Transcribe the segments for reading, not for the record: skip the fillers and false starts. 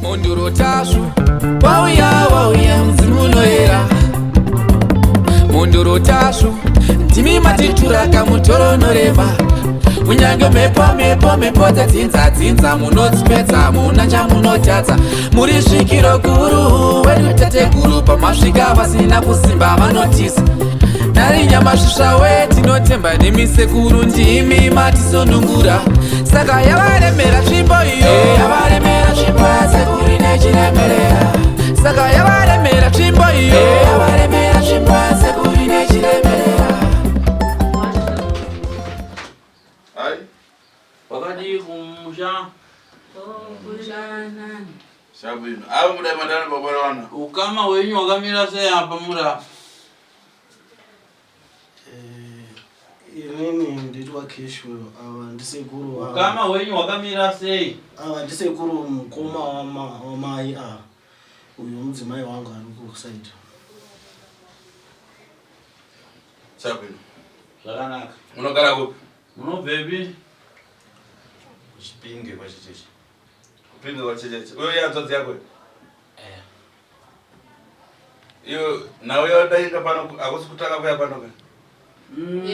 Mhondoro Tasvu wauya wauya mudzimu unoyera Mhondoro Tasvu ndimi matitura kamutoro norema kunyange mhepo mhepo mhepo dzadzinza dzinza munodzipedza muna chamunotadza muri svikiro guru wedu tateguru pamasvika vasina kusimba vanotiza nari nyamasvisva we tinotemba nemi sekuru ndimi matisunungura saka yavaremera tsvimbo iyo eh, yavaremera tsvimbo yasekuru ine chiremerera saka yavaremera tsvimbo iyo eh, yavaremera tsvimbo yasekuru ine chiremerera Hai. Wakadii kumusha? Shabwino. Avo mudai mandana baba wana. Ukama hwenyu hwakamira sei apa mura? Eh, inini nditwa Cashwell ava ndisekuru ava. Ukama hwenyu hwakamira sei? Ava ndisekuru mukoma wamai ava. Uyu mudzimai wangu ari kusaidi. Shabwino. Zvakanaka. Munogara kupi? Munobvepi? Kuchipinge kwachecheche. Kupinge kwachecheche. Uyo yanzvadzi yako. Eh. Iyo nawe yadainga pano hakusi kutanga kuya pano ka. Mm,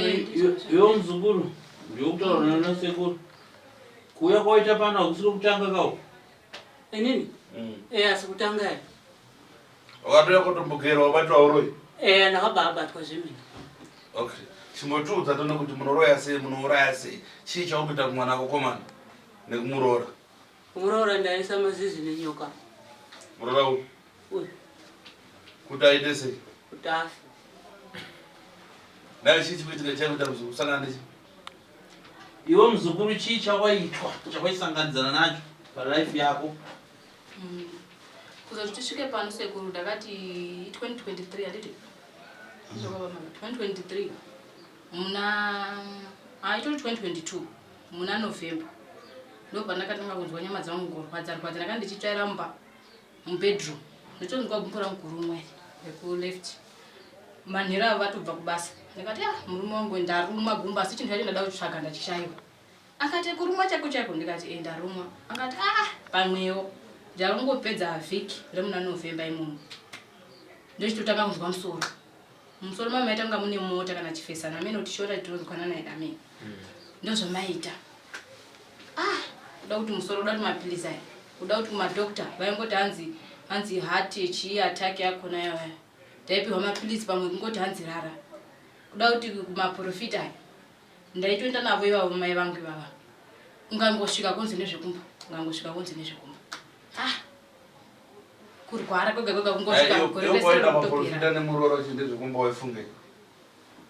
iwe muzukuru ndikutaura nasekuru. Kuuya kwaita pano hakusi kutanga kawo. Inini? Mm. Eh, asi kutanga here? Wakatouya kutombogera wabatwa uroyi? Eh, ndakabva abatwa zvemene. Okay. Chimbotiudza tone kuti munoroya sei, munouraya sei? Chii chauri kuita kumwana kokomana nekumuroora? Kumuroora ndaisa mazizi nenyoka. Muroora upi? Uyu. Kuti aite sei? Kuti afe. Naye chii chikuitika chakuita kusangana nechi? Iwe muzukuru chii chawaitwa chawaisanganidzana nacho palife yako? Mm. Kuzoti tisvike pano sekuru ndakati 2023 handiti? 2023 muna ah, itori 2022 muna November ndopandakatanga kunzwa nyama dzangu kurwadza rwadza ndakanga ndichitsvaira mumba mubedroom ndotonzwa gumbo rangu kurumwa rekuleft manheru avo vatobva kubasa ndikati ah murume wangu ndarumwa gumbo asi chinhu chacho ndada kutsvaga ndachishaiwa akati kurumwa chako chako ndikati e ndarumwa akati ah pamwewo ndakangopedza vhiki remuna November imomo ndochitotanga kunzwa musoro musoro mamaita kunga mune mota kana chifesana amene kuti shota tinonzwanana naye amene ndozvamaita ah kuda kuti musoro kuda kuti mapilizi aya kuda kuti kumadokta vaingoti hanzi hanzi heart chii attack yakona yaya ndaipiwa mapilizi pamwe kungoti hanzi rara kuda kuti kumaprofita aya ndaitoenda navo ivavo mai vangu ivava ungangosvika kunzi nezvekumba ungangosvika kunzi nezvekumba ah kurwara kwega kwega kungosvika gore rese Yokuenda rotopera maprofita nemuroora uchiti ndezvekumba waifunge.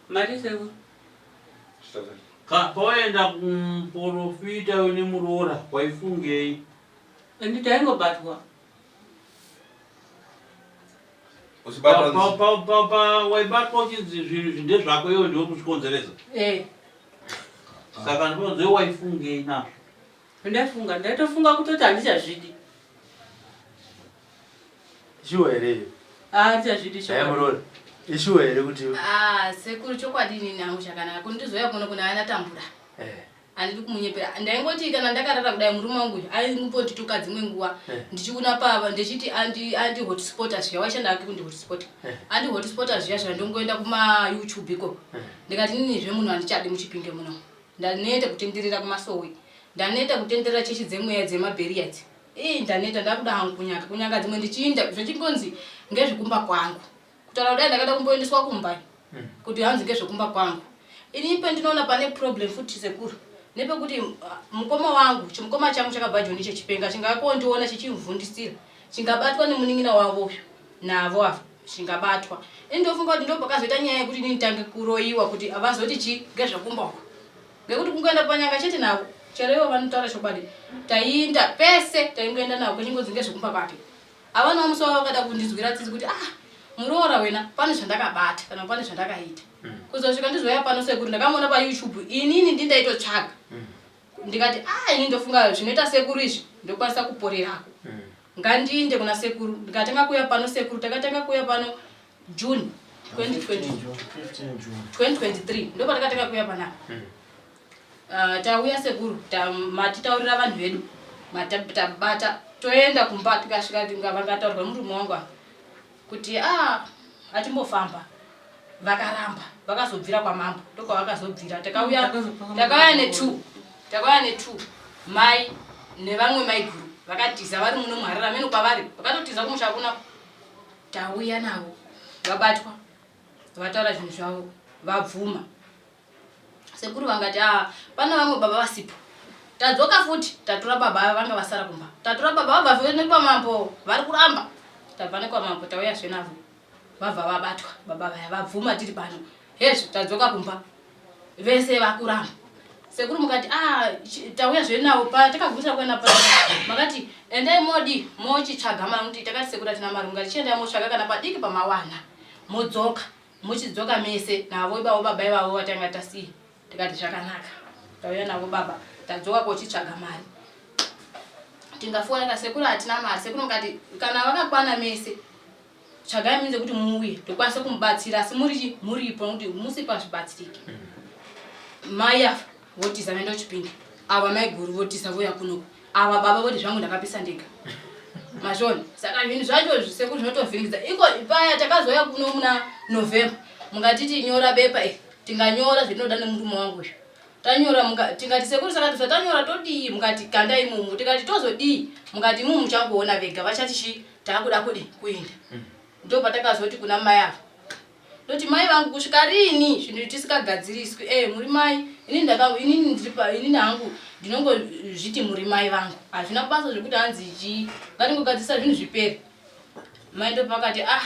Mari sekuru. Ka pawaenda kumuporofita une muroora waifungei? Indi taingobatwa. Uchibatwa Pa- pa- pa- pa- waibatwa uchinzi zvinhu izvi ndezvako iwe ndiwe kuzvikonzeresa. Eh. Saka ndibonze waifungei nazvo? Ndaifunga, ndaitofunga kutoti handichazvidi. Shuwa here iyo? Ah, handichazvidi Haya chokwadi. muroora. Ishuwa here kuti Ah, sekuru chokwadi inini hangu chakanaka kundizouya kuno kuna anatambura eh handidi kumunyepera ndaingoti kana ndakarara kudai murume wangu uyu aimbondituka dzimwe nguva Eh. ndichiona pava ndichiti andi andi hotspota zviya waishanda hake kundi hotspota Eh. andi hotspota zviya zviya ndongoenda kuma youtube ikoko Eh. ndikati inini zvemunhu handichadi muchipinge muno ndaneta kutenderera kumasowe ndaneta kutenderera chechi dzemweya dzemabheriya idzi ii ndaneta ndakuda hangu kunyanga kunyanga dzimwe ndichiinda zvechingonzi ngezvekumba kwangu kutaura kudai ndakada kumboendeswa kumba kuti hanzi ngezvekumba kwangu ini pendinoona pane problem futi sekuru nepekuti ah, mukoma wangu chimukoma changu chakabva joni chechipenga chingakondiona chichimvundisira chingabatwa nemunin'ina wavo uyu navo ava chingabatwa ini ndofunga kuti ndopakazoita nyaya yekuti inini tange kuroyiwa kuti havazoti chi ngezvekumba uku ngekuti kungoenda panyanga chete navo chero ivo vanotaura chokwadi taiinda pese taingoenda navo kuchingonzi ngezvekumba kwake havanawo musi wavo vakada kundinzwira tsitsi kuti ah muroora wena pane zvandakabata kana pane zvandakaita kuzosvika ndizouya pano sekuru ndakamuona payoutube inini ndindaitotsvaga ndikati ah ini ndofunga zvinoita sekuru izvi ndokwanisa kuporerako ngandiinde kuna sekuru ndikatanga kuuya pano sekuru takatanga kuuya pano june 2020 15 June. 2023 ndopatakatanga kuuya panapa Ah, tauya sekuru matitaurira vanhu vedu tabata Toenda kumba tikasvika vangataurwa murume wangu apa kuti a ah, atimbofamba vakaramba vakazobvira kwamambo ndokwavakazobvira takauya takauya netwo takauya netwo mai nevamwe maiguru vakatiza vari muno muharare ameno kwavari vakatotiza kumusha kuna tauya navo vabatwa vataura zvinhu zvavo vabvuma Sekuru vangati ah pane vamwe baba vasipo. Tadzoka futi tatora baba ava vanga vasara kumba. Tatora baba vabva zve nekwamambo vari kuramba. Tabva nekwamambo tauya zve navo. Vabva vabatwa baba vaya vabvuma tiri pano. Hezvo tadzoka kumba. Vese vakuramba. Sekuru mukati ah tauya zve navo pa takagumisira kuenda pa makati endai modi mochitsvaga mari kuti takati sekuru atina mari mukati chiendai motsvaga kana padiki pamawana modzoka. Muchidzoka mese navo ivavo baba ivavo vatanga tasiya tikati zvakanaka tauya navo baba tadzoka kochitsvaga mari tingafona ka sekuru hatina mari sekuru mukati kana vakakwana mese tsvagai minze kuti muuye tokwanisa kumubatsira asi muri muripo nokuti musi pazvibatsirike mai ava votiza vaenda kuchipinge ava maiguru votiza vouya kunoku ava baba voti zvangu ndakapisa ndega mazvona saka zvinhu zvacho sekuru zvinotovhiringidza iko paya takazouya kuno muna november mungatiti nyora bepa iri tinganyora zvetinoda nemurume wangu izvo tanyora tingati sekuru saka zvatanyora todii mukati kanda imomo tikati tozodii mukati imumu muchangoona vega vachati chii taakuda kudi kuinda mm. Ndopatakazoti kuna mai ava ndoti mai vangu kusvika riini zvinhu tisikagadziriswi e muri mai inini ndaka inini ndiri pa inini hangu ndinongozviti muri mai vangu hazvina basa zvekuti hanzi chii ngatingogadzirisa zvinhu zvipere mai ndopakati ah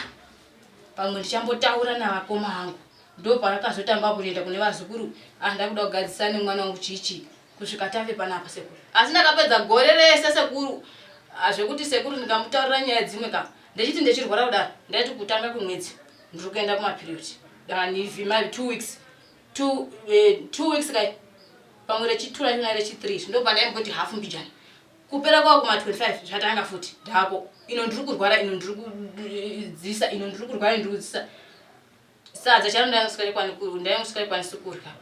pamwe ndichambotaura navakoma hangu ndopaakazotanga kutoenda kune vazukuru ah ndakuda kugadzirisa nemwana wangu chii chii kusvika tave panapa sekuru asi ndakapedza gore rese sekuru ah, zvekuti sekuru ndikamutaurira nyaya dzimwe ka ndechiti ndechirwara kudaro ndaiti kutanga kwemwedzi ndiri kuenda kumaperiod danivhima two weeks two, eh, weeks kai pamwe rechitwo rachona rechithree ndo pandaimboti hafu mbijana kupera kwavo kuma 25 zvatanga futi ndako ino ndiri kurwara ino ndiri kudzisa ino ndiri kurwara ino ndiri kudzisa Sadza charo ndanga kudya.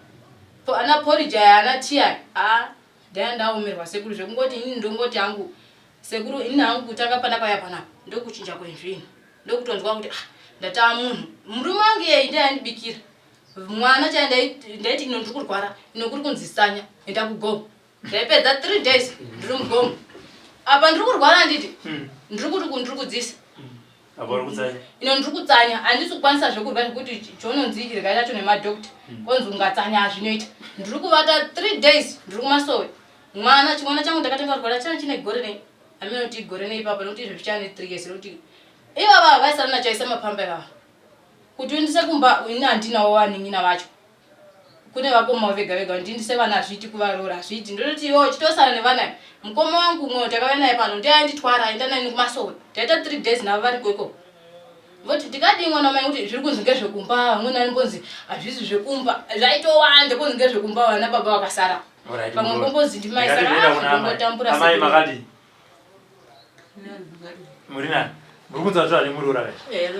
Ana porridge aya ana tea aya ah ndanga ndaomerwa sekuru zvekungoti inini ndongoti hangu sekuru inini hangu kutanga pandakauya panapa ndokuchinja kwezvinhu ndokutonzwa kuti ah ndataa munhu murume wangu iyeyi ndiye aindibikira mwana chaiye ndaiti ino ndiri kurwara ino kuri kunzi sanya enda kugomo ndaipedza 3 days ndiri mugomo apa ndiri kurwara handiti ndiri kuti ndiri kudzisa Apa uri kutsanya. Ino ndiri kutsanya handisi kukwanisa zvekurya zvekuti chononzi irya chacho nemadoctor mm. konzi ungatsanya hazvinoita ndiri kuvata 3 days ndiri kumasowe mwana chimwana changu ndakatanga kurwara chana chine gore nei amene kuti gore nei papa nekuti izvo zvichane 3 years nekuti ivava vaisara nachaisa mapamba ivava kuti uendese kumba ini handinawo vanin'ina vacho Kune vakoma vega vega ndindise vana hazviiti kuvaroora hazviiti ndototi iwewe chitosara nevana mukoma wangu umwe takauya naye pano ndiye ainditwara aenda naye kumasowe taita 3 days navo variko ikoko voti ndikadii mwana wamai kuti zviri kunzi ngezvekumba vamweni vanombonzi hazvisi zvekumba zvaitowanda kunzi ngezvekumba vana baba vakasara pamwe ngombonzi ndimai saka ndongotambura amai makadii muri nani muri kunzwa zvaari muroora eh,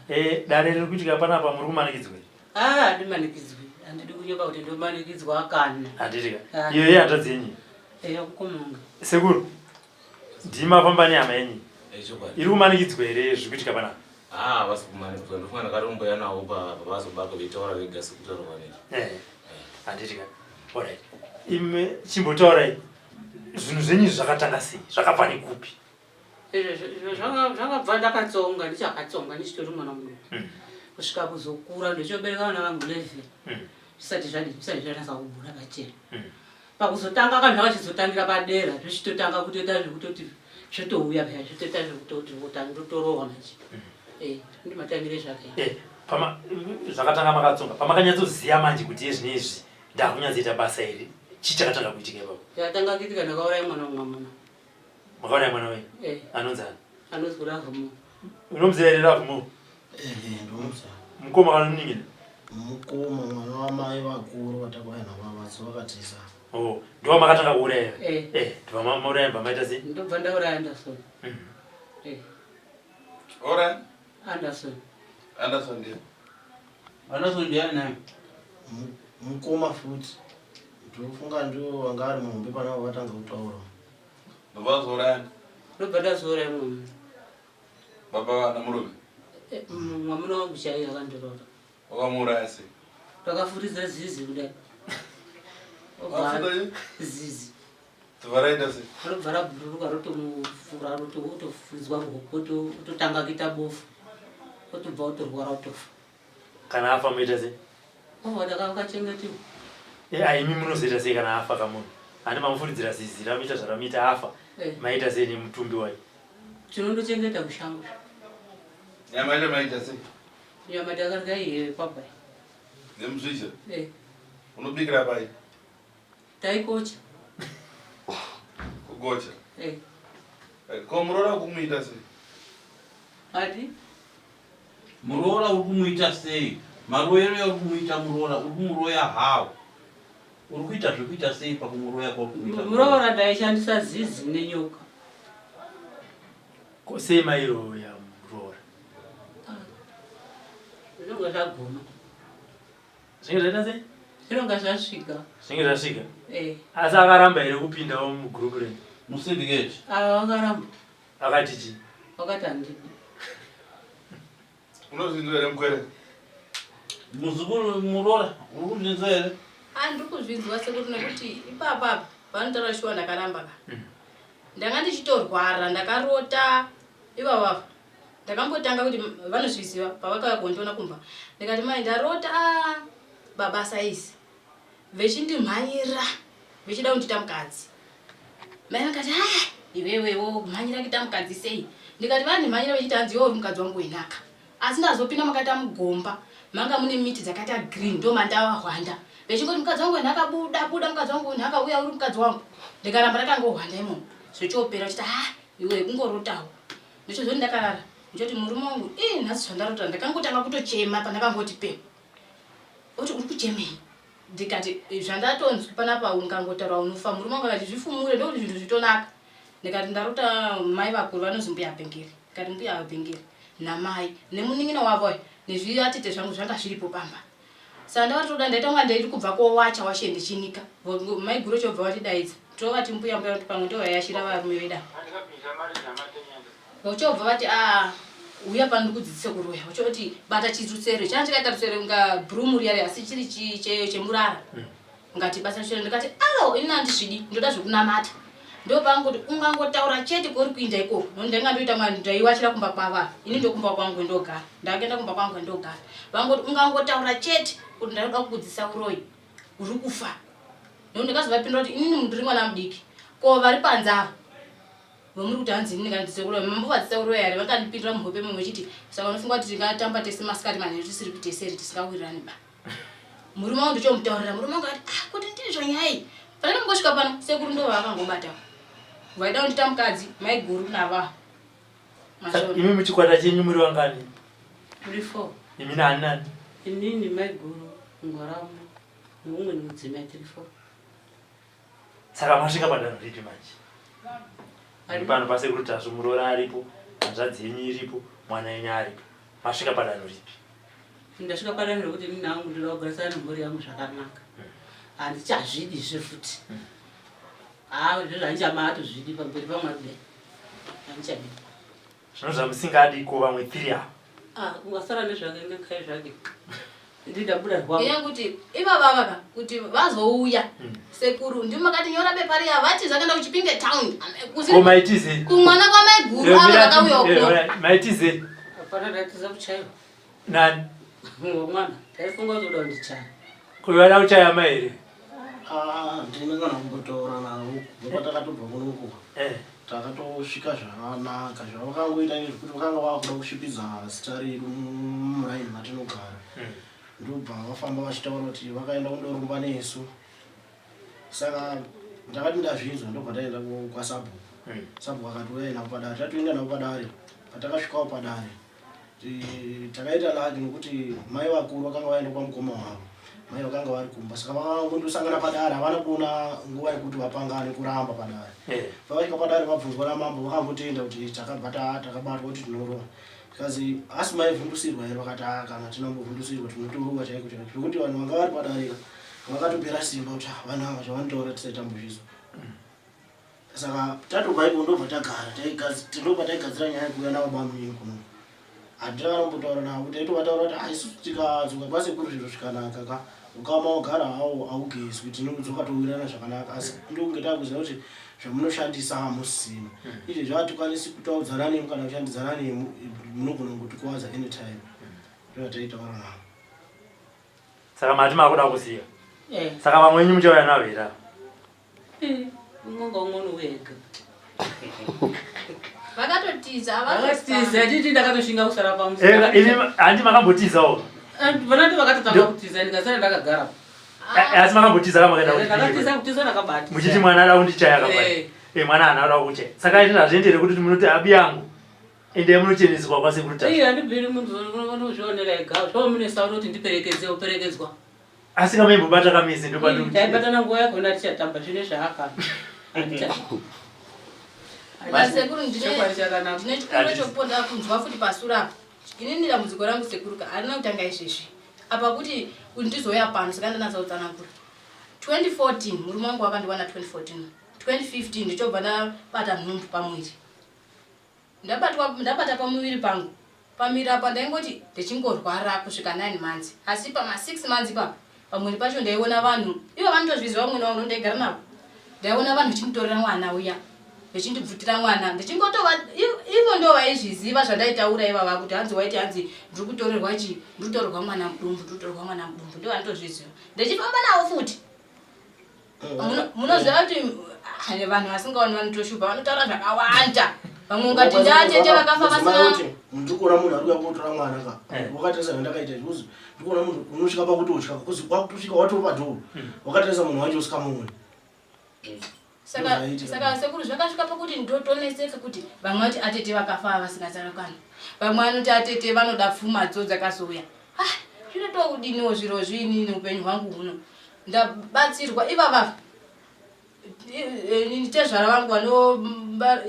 eh, dare riri kuitika panapa muri kumanikidzwa Ah, handimanikidzwi. Handidi kunyepa kuti ndomanikidzwa kana. Handiti ka. Ah. Iyo ihanzvadzi yenyu. Eya kukomonga. Sekuru. Ndimi mafamba nehama yenyu. Eh, chokwadi. Iri kumanikidzwa here zviri kuitika panapa? Ah, havasi kumanikidzwa. Ndofunga ndakatomboya navo pavazobaka veitaura vega sekutaura kwanoita. Eh. Handiti ka. Alright. Imi chimbotaurai zvinhu zvenyu izvi zvakatanga sei? Zvakabva nekupi? Izvo zvakabva ndakatsonga ndichakatsonga ndichitori mwana mudoko hmm. kusvika kuzokura ndichobereka vana vangu 11 hmm. zvisati zvadi zvisati zvatanga kubuda pachena hmm. pakuzotanga ka zvakachizotangira padera zvichitotanga kutoita zvekutoti zvotouya paya zvotoita zvekutoti ndotorohwa manje eh, ndimatangire zvake eh, zvakatanga makatsonga pamakanyatsoziva manje kuti yezvinezvi ndakunyatsoita basa iri chii chakatanga kuitika ipapo chakatanga kuitika ndakauraya mwana wamwamuna Makauraya mwana wenyu? Eh. Anonzi ani? Anonzi Lovemore. Unomuziva here Lovemore? Eh, eh, ndomuziva. Mukoma kana munin'ina? Mukoma mwana wamai vakuru vatakauya navo vatsi vakatiza. Oh, ndiwo makatanga kuuraya? Eh. Eh, ndiwo mauraya bva maita sei? Ndobva ndauraya Anderson. Eh. Ora? Anderson. Anderson ndiye. Anderson ndiye naye. Mukoma futi. Ndofunga ndiwo wanga ari muhombe pana vatanga kutaura. Ndobva vazourayana. Ndobva ndazouraya mumwe munhu. Baba vana murume? Eh, mwamuna wangu chaiye akandiroora. Wakamuuraya sei? Ndakafuridza zizi kudai. Obva zizi. Zuva raita sei? Robva rabhururuka rotomufura rotofudzwa ruoko ototanga kuita bofu. Otobva otorwara otofa. Kana afa moita sei? Obva ndakachengetiwa. Eh, ah, imi munozoita sei kana afa kamunhu? Handi mamufuridzira zizi ramuita zvaramuita afa. Eh. Maita sei nemutumbi wayo? Tinondochengeta kushango. Nyama yacho maita sei? Nyama takarya iye papai. Nemuzvizha? Eh. Unobikira pai? Taikocha. Kugocha? Eh. eh ko muroora kumuita sei? Ati? Muroora uri kumuita sei? Maroyero yauri kumuita muroora uri kumuroya how? Uri kuita zvekuita sei pakumuroya kwauri kumuita? Muroora ndaishandisa zizi nenyoka. Ko sei mairoya muroora? Ah, zvinonga zvaguma. Zvinenge zvaita sei? Zvinonga zvasvika. Zvinenge zvasvika. Eh. Asi akaramba here kupindawo mugroup renyu? Musyndicate. Ah, akaramba. Akati chii? Wakati handidi. Unozvinzwa here mukwere? Muzukuru muroora, uri kuzvinzwa here? Ah, ndiri kuzvinzwa sekuru nekuti ipapa apa vanotaura shuwa ndakaramba ka. Ndanga ndichitorwara ndakarota ivavo ava. Ndakambotanga kuti vanozviziva pavakauya kondiona kumba. Ndikati mai ndarota ah, baba saizi vechindimhanyira vechida kundiita mukadzi. Mai vakati ah, iwewewo kumhanyira kuita mukadzi sei? Ndikati vandimhanyira vechiti hanzi iwe uri mukadzi wangu wenaka. Asi ndazopinda makaita mugomba manga mune miti dzakaita green ndomandavahwanda vechingoti mukadzi wangu wenhaka buda buda mukadzi wangu wenhaka uya uri mukadzi wangu ndikaramba ndakangohwanda imomo zvochopera vachiti ah iwe kungorotawo ndichozoti ndakarara ndichoti murume wangu ii nhasi zvandarota ndakangotanga kutochema pandakangoti pe oti uri kuchemei ndikati eh, zvandatonzwi panapa ungangotaura unofa murume wangu akati zvifumure ndokuti zvinhu zvitonaka ndikati ndarota mai vakuru vanozi mbuya bhengeri ndikati mbuya bhengeri namai nemunin'ina wavo nezviatete zvangu zvanga zviripo pamba saka ndavatoda ndaita kunga ndairi kubva kowacha washe ndichinika maiguru chobva vatidaidza tovati mbuya mbuya kuti pamwe ndovayashira varume veda Vochobva vati ah uya pano ndikudzidzise kuroya. Vochoti bata chirusero. Changa chakaita rusero kunga broom riya riya asi chiri chemurara. Ngati bata rusero ndikati alo ini handizvidi ndoda zvekunamata. Ndopangoti ungangotaura chete kwauri kuinda ikoko. Nokuti ndainga ndoita mwana ndaiwachira kumba kwavo ava. Ini ndokumba kwangu ndogara. Ndakaenda kumba kwangu ndogara. Vangoti ungangotaura chete kuti ndakuda kukudzidzisa uroyi. Uri kufa. Nokuti ndakazovapindura kuti inini ndiri mwana mudiki. Ko vari panze ava vamuri kuti hanzi ini ndingandise kuroya mambo vadzisa kuroya here vakandipindura muhope mumwe vachiti saka unofunga kuti tingatamba tese masikati manheru tisiri kutese here tisingawirirani ba murume wangu ndichomutaurira murume wangu akati ah kuti ndizvo nyai fanira kungosvika pano sekuru ndo vaakangobata vaida kundita mukadzi maiguru nava imi muchikwata chenyu muri vangani muri four imi nani nani inini maiguru ngwaramu neumwe nemudzimai tiri four Saka masvika padanho ripi manje? Muri pano pasekuru Tasvu muroora aripo, hanzvadzi yenyu iripo, mwana yenyu aripo. Masvika padanho ripi? Ndasvika padanho rekuti ini hangu ndoda kugarisana nemhuri yangu zvakanaka. Handichazvidi zve futi. Haa izvozvo handichamatozvidi pamberi paMwari kudai. Handichadi. Zvino zvamusingadi ko vamwe three ava? Ah, ungasara nezvake ngekai zvake. Ndindabuda rwangu. Nyaya kuti ivava vava kuti vazouya hmm. sekuru ndimi makati nyora bepa riya vati zvakaenda kuchipinge town. Ko maitize? Kumwana kwamaiguru eh, ava vakauya uko. Eh, maitize? Hapana ndatiza kuchaiwa. Nani? Mwana, taifunga kuti uda kundichaya. Ko vada kuchaya mai here? Ah, ndina kana kumbotaura navo kubva patakatobva kunoku. Eh. Takatosvika zvakanaka zvavakangoita ngezvekuti vakanga vakuda kusvipidza zita redu muraini matinogara. Ndobva vafamba vachitaura kuti vakaenda kundoromba nesu. Saka ndakati ndazvinzwa ndobva taenda kwasabhuku. Sabhuku akati uyai navo padare. Tatoenda navo padare. Patakasvikawo padare takaita laki nokuti mai vakuru vakanga vaenda kwamukoma wavo mai vakanga vari kumba saka vakangondosangana padare havana kuona nguva yekuti vapangane kuramba padare eh. vakasvika padare vabvunzwa namambo vakangotenda kuti takabva takabatwa kuti tinorova tikazi asi maivhundusirwa here vakati a ah, kana tinambovhundusirwa tinotorova chaiko chaiko zvekuti vanhu vanga vari padarika vakatopera simba kuti ah, vanhu ava zvavanotaura tisati tambozvizwa. Saka tatobva iko ndobva tagara ndobva taigadzira nyaya yekuuya navo bamunini kuno. Handina kana kumbotaura navo taitovataura kuti ah, isusu tikadzoka kwasekuru zviro zvikanaka ka ukama wagara hawo haugezwi tinodzoka towirirana zvakanaka asi ndokunge takuziva kuti zvamunoshandisa hamusisina izvezvi hatikwanisi kutaudzana nemu kana kushandidzana nemu munogona kungotikuvadza anytime ndozvataitaura navo. Saka mati makuda kusiya. Eh. Saka vamwe venyu muchauya navo here ava? Eh, umwe ngaumwe unouya ega. Vakatotiza, Vakatiza, titi ndakatoshinga kusara pamusi. Eh, imi handi makambotizawo. Eh, Vana ndo vakatotanga kutiza ndikasara ndakagara. Eh, asi makambotiza kama kaenda Ndakatiza kutiza ndakabata. Muchiti mwana ada kundichaya kapa. Eh. Eh, mwana haana kuda kuchaya. Saka izvi hazviendere kuti munoti abi yangu. Ende munocheneswa kwasekuru Tasvu. Iye handibviri munhu unozvionera ega. Zvomunesa unoti ndiperekedze uperekedzwa. Asi kama imbobata kamisi ndopandiri. Taibatana nguva yakona tichatamba zvine zvaaka. Sekuru ndine ndine chikumbiro chokuponda kunzwa futi pasura apa. Inini dambudziko rangu sekuru ka harina kutanga izvezvi. Apa kuti ndizouya pano saka ndanatsa kutsanangura. 2014 murume wangu wakandiwana 2014. 2015 ndichobva ndabata nhumbu pamwiri. Ndabatwa ndabata pamuviri pangu. Pamuviri apa ndaingoti ndechingorwara kusvika 9 months asi pama 6 months ipapo pamuviri pacho ndaiona vanhu ivo vanotozviziva vamwene vangu ndokuti ndaigara navo ndaiona vanhu vechinditorera mwana uya vechindibvutira mwana ndichingotova ivo ndo vaizviziva zvandaitaura ivava kuti hanzi waiti hanzi ndiri kutorerwa chi ndiri kutorerwa mwana mudumbu ndiri kutorerwa mwana mudumbu ndo vanotozviziva ndechifamba navo futi Munoziva kuti ah, vanhu vasingaoni vanotoshupa vanotaura zvakawanda vamwe ungati ndatete vakafa vasina ndikuona munhu ari kuya kotora mwana ka eh. wakatarisa zvandakaita izvi ndikuona munhu unosvika pakuti utya kuzi kwakutosvika watova padhoo hmm. wakatarisa munhu wacho usikamuoni saka saka sekuru zvakasvika pakuti ndotoneseka kuti vamwe vati atete vakafa vasingatsarukana vamwe vanoti atete vanoda pfuma dzo dzakazouya ah zvinotokudiniwo zviro zviinini upenyu hwangu huno Ndabatsirwa ivava tezvara vangu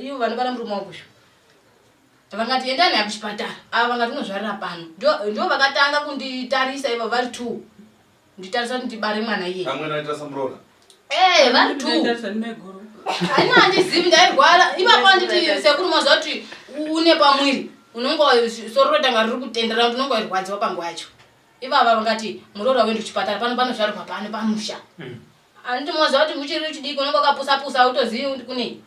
ivo vanobara murume wangu uyu vangati endai naye kuchipatara ava vangati unozvarira pano ndo vakatanga kunditarisa ivo vari two nditarisa kuti ndibare mwana iye eh, vari two haina handizivi ndairwara ipapo anditi sekuru maziva kuti une pamwiri unonga soro rotanga riri kutendera kuti unonga wairwadziwa panguva yacho Ivava vangati muroora uende kuchipatara pano panozvarwa pano pamusha. Mm. Anditi moziva kuti uchiri uchidiki unenge wakapusa pusa hautozivi kuti kunei.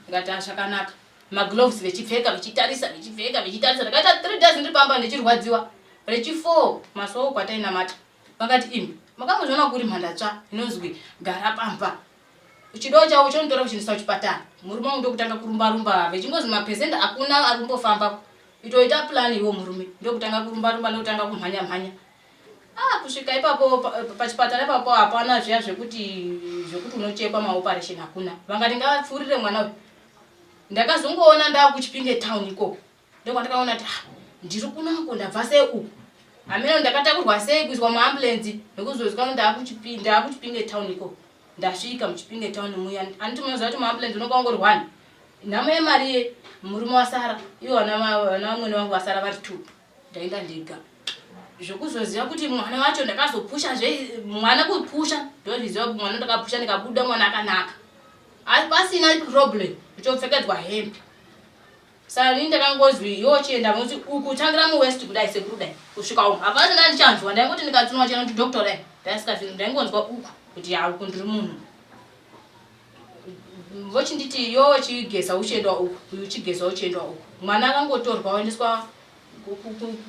Ndikati ah zvakanaka. Magloves vechipfeka vechitarisa vechipfeka vechitarisa ndakaita 3 days ndiri pamba ndichirwadziwa. Rechi 4 masowe kwatainamata. Vakati imi makambozviona kuri mhandatsva inonzwi gara pamba. Chido chavo chonitora kuchiendesa kuchipatara. Murume wangu ndokutanga kurumba rumba vechingozi mapercent hakuna ari kumbofamba. Itoita plan iwo murume ndokutanga kurumba rumba ndokutanga kumhanya mhanya. Ah kusvika ipapo pachipatara ipapo hapana zviya zvekuti zvekuti unochekwa maoperation hakuna. Vangati ngavapfuurire mwana uyu. Ndakazongoona ndakuchipinge town ikoko. Ndokwandakaona kuti ah, ndiri kunako ndabva sei uku. Hameno ndakatakurwa sei kuiswa muambulance nekuzozwa ndakuchipinge town ikoko. Ndasvika muchipinge town muya anditi munoziva kuti muambulance unonga wangori one. Nhamo yemari ye murume wasara ivo vana vamwene vangu vasara vari two ndaenda ndega zvekuzoziva kuti mwana wacho ndakazopusha zve mwana kupusha ndozviziva kuti mwana ndakapusha ndikabuda mwana akanaka asi pasina problem ndichopfekedzwa hembe Saka ini ndakangozwi iwe uchienda muti uku tangira muwest kudai sekuru dai kusvika umu hapana ndandichanzwa ndaingoti ndikatsunwa chero kuti doctor dai ndaisikazvinhu ndaingonzwa uku kuti ya uku ndiri munhu vochinditi yo uchigeza uchiendwa uku uyu uchigeza uchiendwa uku mwana akangotorwa oendeswa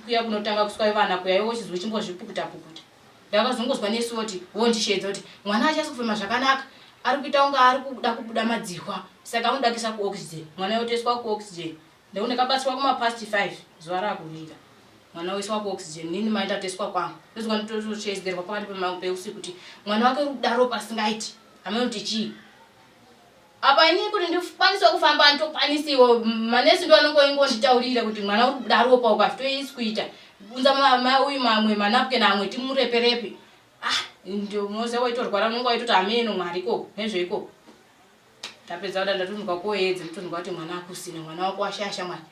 kuya kunotanga kuswa vana kuya iwe uchizwa uchimbozvipukuta pukuta Ndakazongozwa nurse oti wondisheedza kuti mwana achasi kufema zvakanaka ari kuita kunge ari kuda kubuda madzihwa saka anoda kuisa kuoxygen mwana yotoiswa kuoxygen ndau ndakabatsirwa kumapast 5 zuva rakuvira mwana woiswa kuoxygen nini mai ndatoiswa kwangu ndozwa ndotosheedzerwa pakati peusiku kuti mwana wake uri kuda ropa asingaiti hameno kuti chii Apa ini kuti ndikwanise kufamba anditokwanisiwo manesi ndo anongoingonditaurira kuti mwana uri kubuda ropa ukazvitoisi kuita unza uyu mamwe manapkin amwe timureperepe ah ndomoziva waitorwara unonge waitoti ameno mwari ikoko nezveikoko ndapedza kuda ndatonzwa koedza nditonzwa kuti mwana akusina mwana wako washaya shamwari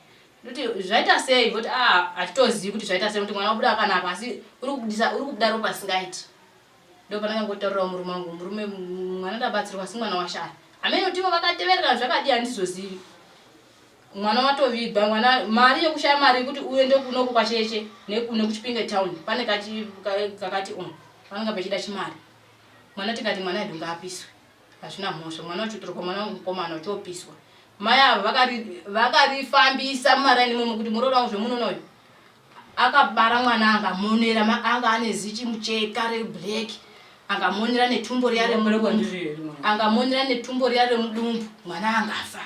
ndoti zvaita sei voti ah hatitozivi kuti zvaita sei kuti mwana wabuda akanaka asi uri kubuda ropa asingaiti Ndopandakangotaurirawo murume wangu murume mwana ndabatsirwa asi mwana washaya. Hameno kuti ivo vakateverera zvakadii handizozivi. Mwana watovigwa mwana mari yekushaya mari yekuti uende kunoku kwacheche nekuchipinge town pane kachi kakati um panenge pechida chimari. Mwana tikati mwana edu ngaapiswe. Hazvina mhosva mwana uchitorwa mwana mukomana uchopiswa. Mai ava vakari vakarifambisa mumaraini imomo kuti muroora wangu zvemunoona uyu Akabara mwana angamonera anga ane zichi mucheka reblack angamonera netumbo riya remudumbu angamonera netumbo riya remudumbu mwana angafa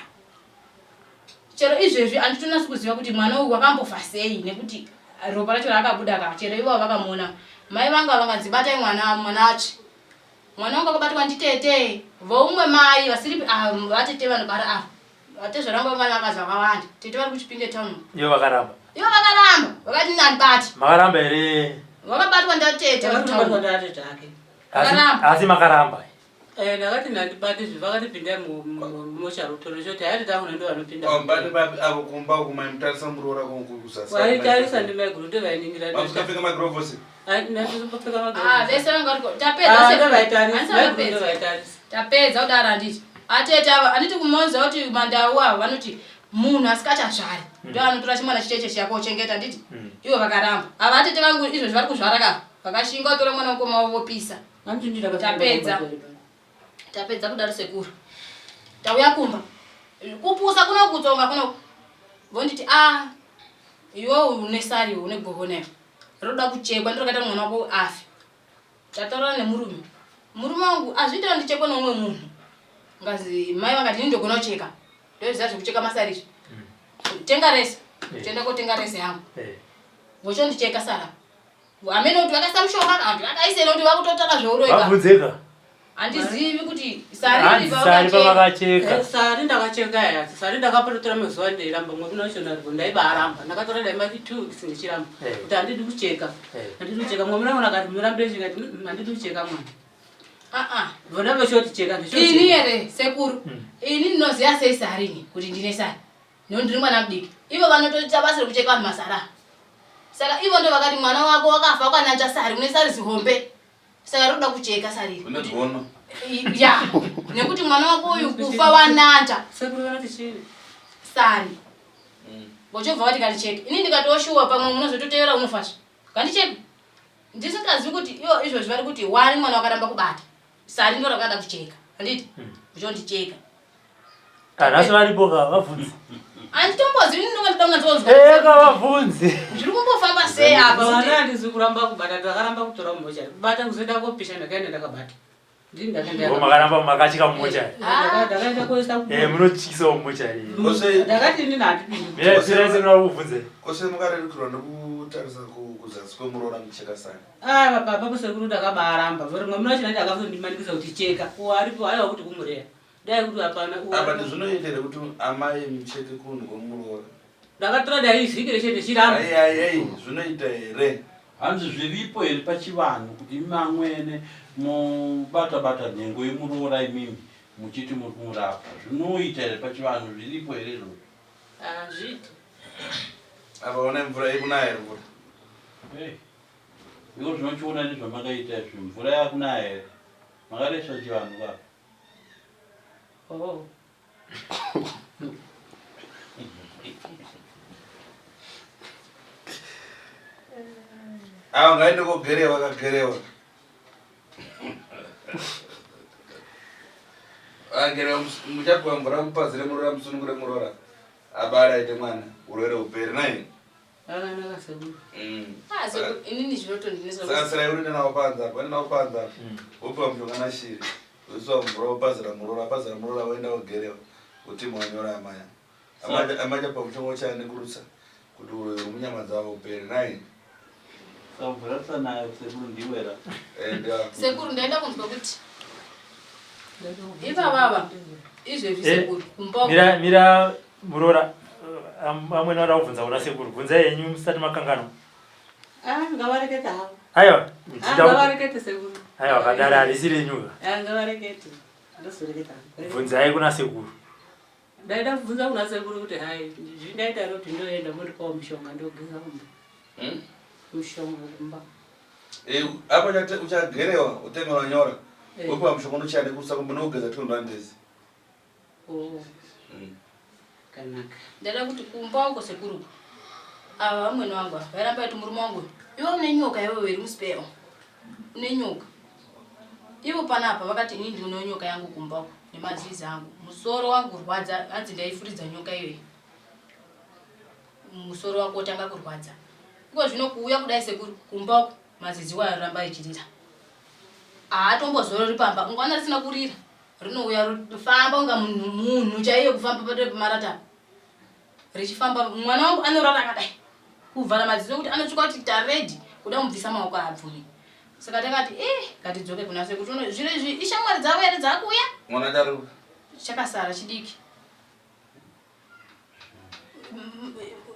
chero izvezvi anditonasi kuziva kuti mwana uyu wakambofa sei nekuti ropa racho raakabuda ka chero ivavo vakamuona mai vanga vanganzi batai mwana mwana atsve mwana wangu akabatwa nditete voumwe mai vasiri ah, vatete vanobara ava Vatezvara vangu vanga vakadzi vakawanda. Tete vari kuChipinge town. Ivo vakaramba. Ivo vakaramba. Vakati nani bati. Makaramba here? Vakabatwa ndatete vari Vakabatwa ndatete ake. Vakaramba. Asi makaramba. Eh, ndakati ndandibati zvi vakati pindai mumochari utore choti haiti takuna ndo vanopinda. Pambani papi avo kumba uko maimutarisa muroora kuzasi. Vaitarisa ndimaiguru ndo vainingira. Makapfeka magirovhosi. Ah, vese vanga variko. Tapedza ah, se. Ndovaitarisa. Ndovaitarisa. Tapedza kudaro handiti. Atete ava handiti kumonza kuti mandau ava vanoti munhu asikachazvari ndo anotora chimwana chicheche chiya kochengeta handiti. Ivo vakaramba. Ava atete vangu izvozvi vari kuzvara ka. Vakashinga kutora mwana mukoma wavo vopisa. Tapedza. Tapedza kudaro sekuru. Tauya kumba. Kupusa kuno kutsonga kuno. Vonditi ah iwe une sari une goho nayo. Roda kuchekwa ndiro rakaita mwana wako afe. Tataurana nemurume. Murume wangu azviita kuti ndichekwe neumwe munhu. Ngazi mai vakati ini ndogona kucheka. Ndoziva zvekucheka masari izvi. Tenga rese. Toenda kotenga rese yangu. Vochondicheka sara. Hameno kuti vakaisa mushonga kana kuti vakaisei nekuti vakutotaura zveuroyi. Vabvunzeka. Handizivi kuti sari Hanzi sari pavakacheka. Eh, sari ndakacheka ya sari ndakapototora mazuva ndeiramba mwamuna wacho narwo ndaibaaramba ndakatora dai mati two weeks ndichiramba Eh. kuti handidi kucheka Eh. handidi kucheka mwamuna wangu akati murambire chikati "Mm, handidi kucheka mwana Ah ah. vona vechoti cheka Ini ndichocheka here sekuru. Ini ndinoziva sei sari ini kuti ndine sari. Nekuti ndiri mwana mudiki. Ivo vanotoita basa rekucheka vanhu masara. Saka ivo ndo vakati mwana wako wakafa wakananzva sari une sari zihombe. Saka roda kucheka sari iri. Une gono. Ya. Nekuti mwana wako uyu kufa wananzva. Sekuru vanoti chii? Sari. Vochobva vati kandicheke. Ini ndikatoshuwa pamwe munozototevera unofazve. Kandicheke. Ndisingazivi kuti ivo izvozvi vari kuti wani mwana wakaramba kubata. Sari ndo rakada kucheka. Handiti? Uchondicheka. Nhasi varipo ka vabvunzi. Handitombozivi ini ndinonga ndida kunyatsonzwa. Eh ka vabvunzi. Zviri kumbofamba sei apa? Mwana handizi kuramba kubata ndakaramba kutora mumochari kubata kuzoenda kopisha ndakaenda ndakabata. Ndini ndakaenda. Ngo makaramba makachika mumochari. Ndakaenda koisa. Eh munotyisa mumochari. Ndakati inini handipindi. Mira mira sekuru kubvunze. Kose mukarerukirwa nekutarisa kuzasi kwemuroora mucheka sani. Ah baba kusekuru ndakabaaramba. Vori mwamuna wacho ndati akazondimanikidza kuti cheka. Uwo aripo haiwa kuti kumureya. Dai kuti hapana. Uwo Apa aripo. ndizvinoita here kuti amai mucheke kunhu kwemuroora? Ndakatora dai vhiki reshe ndichiramba. Ai ai ai zvinoita here? Hanzi zviripo here pachivanhu kuti imi amwene mobata bata nhengo yemuroora imimi muchiti muri kumurapa zvinoita here pachivanhu zviripo here izvozvo. Hazviiti. Apa onai mvura ikunaya here mvura? Hey. Iko zvinochiona nezvamakaita izvi mvura yakunaya here? Makaresva chivanhu ka? Oh. Ava ngaende kogerewa kagerewa. Agerewa muchapiwa mvura mupazire muroora musunungure muroora. Abare aite mwana urwere hupere nai. Akanaka sekuru. Ah, sekuru, inini zvinotondinetsa. Saka sirai unoenda nawo panze apa, unoenda nawo panze apa. Wopiwa mushonga nashiri. Woiswa mvura wopazira muroora, apazira muroora woenda wogerewa. Woti mwanyora amaya. Amaya amaya pa mushonga wochaya nekurutsa kuti uroyi huri munyama dzavo upere. Nai. Saka mvura tisanayo sekuru ndiwera. Eh, ndiwa. Sekuru ndaenda kunzwa kuti ivavava izvezvi Eh, sekuru kumba uko. Mira mira muroora amwene vada kubvunza kuna sekuru bvunzai henyu musati makanganwa. Ah, ngavarekete havo. Aiwa, Ah, ngavarekete sekuru. Aiwa kadare harisi renyu ka. Ah, ngavarekete. Ndozoreketa. Bvunzai kuna sekuru. Ndaida kubvunza kuna sekuru kuti hai zvindaita here kuti ndoenda mondipawo mushonga ndogeza kumba. Mushonga kumba. Eh, apa uchagerewa utengerwa nyora. Eh. Wopiwa mushonga unochaya nekusa kumba nokugeza 21 days. Oh. Kanaka. Ndada kuti kumba uko sekuru ava vamwene vangu ava vairamba vati murume wangu iwe une nyoka iwewe iri musipeo une nyoka ivo panapa vakati ini ndine nyoka yangu kumba uko nemazizi angu musoro wangu kurwadza hanzi ndaifuridza nyoka iyoyi musoro wako wotanga kurwadza iko zvino kuuya kudai sekuru kumba uko mazizi wayo ramba echirira haatombozorori pamba ungaona risina kurira Rinouya rofamba kunga munhu munhu chaiye kufamba patori pamarata apa. Richifamba mwana wangu anorara akadai. Kuvhara maziso kuti anotsvuka kuti taredi kuda kumubvisa maoko haabvumi. Saka takati eh ngatidzoke kuna sekuru tione zviro izvi ishamwari dzavo here dzakuuya? Mwana charuka. Chakasara chidiki.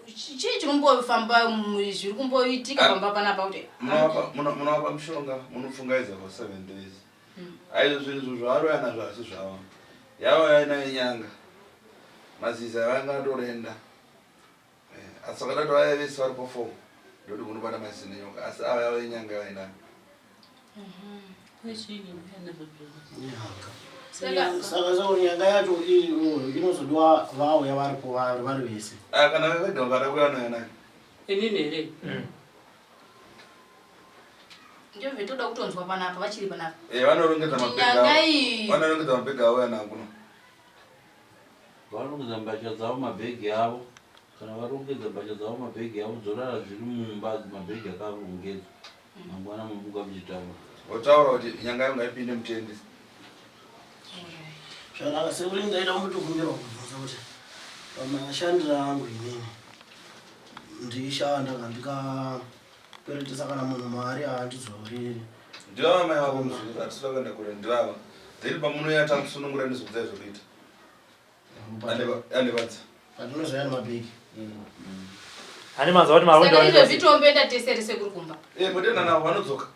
Chii chiri kumbofamba zviri kumboitika pamba panapa kuti Munovapa mushonga munopfungaidza for 7 days. Aizvo zvinhu izvo zvavaroya nazvo asi zvavo. Yavo yaina yenyanga. Mazizi ayo anga atorenda. Eh, asi vakadati vaya vese vari pafom ndoti kunobata mazizi nenyoka asi ava yavo yenyanga yavainayo. Saka saka nyanga yacho inozodiwa vauya varipo vari vese. Ah, kana vega vakada kuuya nayo nayo. Inini here? Ndizvo zvetoda kutonzwa panapa vachiri panapa. Eh, vanorongedza Kuti mabhegi nyanga avo. iyi Vanorongedza mabhegi avo yana kuno. Varongedza mbatya dzavo mabhegi avo. Kana varongedza mbatya dzavo mabhegi avo dzorara dziri mumba mabhegi akarongedzwa. Mangwana momuka muchitaura. Votaura kuti nyanga yangu ngaipinde mutende. Zvakanaka sekuru ndaida kumbotokumbira kubvunza kuti pamashandiro angu inini ndishanda kana ndikakweretesa kana munhu mari haandidzoreri. Ndivava mai vako muzukuru hatisida kuenda kure ndivava. Then pamunouya tamusunungura ndizokudzai zvekuita. Andivadza. Patinozouya nemabhegi. Ane manzwa kuti maronda Saka izvezvi tomboenda tese here sekuru kumba? Eh, motenda navo vanodzoka.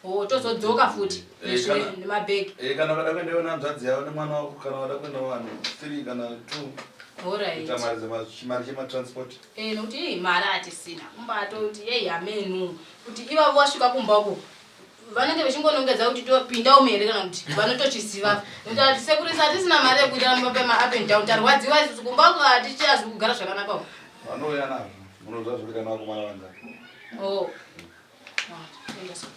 Oh, tozodzoka futi Eh, kana- nemabhegi. Eh, kana vada kuenda iwe nehanzvadzi yavo nemwana wako kana vada kuenda vanhu 3 kana 2 Alright. kuita mari dzema chimari chematransport. Eh, nokuti iyi mari hatisina kumbatoti yei hamenu kuti ivavo vasvika kumba uko vanenge vechingonongedza kuti topinda umu here kana kuti vanotochiziva nokuti ati sekuru isu hatisina mari yekuita ma up and down tarwadziwa isusu kumba uko hatichazi kugara zvakanaka uko. Vanouya nazvo munoziva zvekuita nevakomana vanzani. Oh. Ah, toenda sekuru.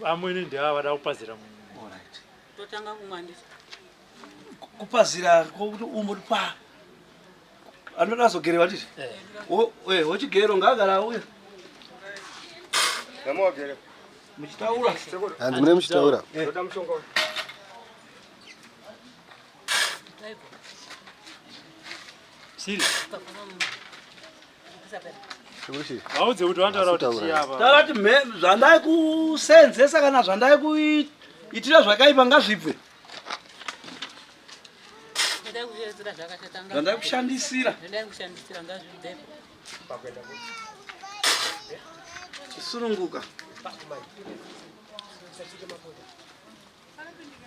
Amwene ndeava vada kupazira munhu. Totanga kumwa nditi. Kupazira kokuti umboti pa anoda azogerewa titi eh. Wochigero ngaagara auya muchitaura hanzi mune muchitaura eh. Vaudze kuti vanotaura kuti chii apa. Taura kuti zvandai kusenzesa kana zvandai kuitira zvakaipa ngazvibve. Zvandai kushandisira. Zvandai kushandisira ngazvibve. Chisununguka.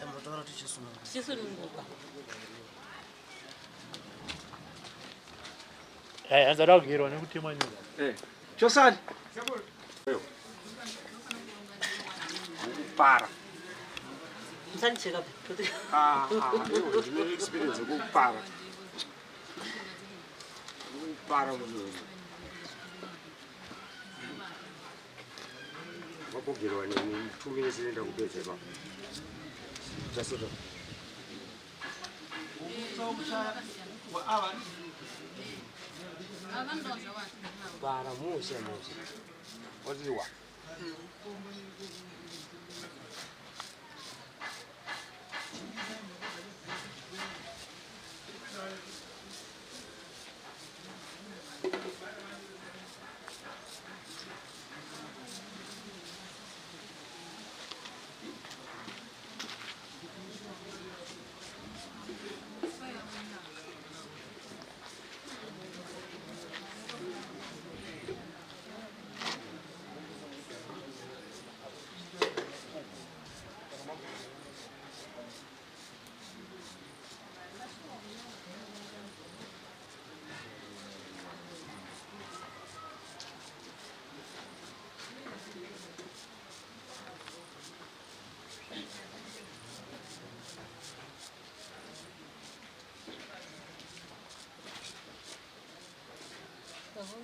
Tambotaura tichisununguka. Tichisununguka. Eh, hanzi ada kugerwa nekutemwa nyoka. Eh. Chosani. Kupara. Musandicheka. Ah, ah, ndine experience yekupara. Kupara munhu. Wakugerwa neni 2 minutes inoenda kupedzerwa. Just so. Para mushe mushe. Oziwa.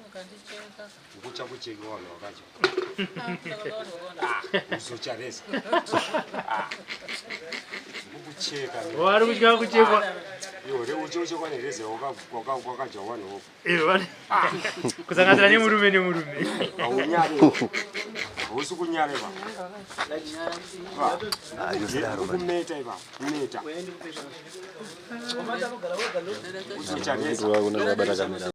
Ukandicheka. Ukucha kucheka vanhu vakacho. Uzochareza. Ukucheka. Vari kutya kuchekwa. Iwe re uchechekwa nereza wakadya vanhu voko. Kusanganisira nemurume nemurume. Haunyare. Hausi kunyare ba. Kumeta ipa, kumeta. Uzochareza. Kuna bata kamera.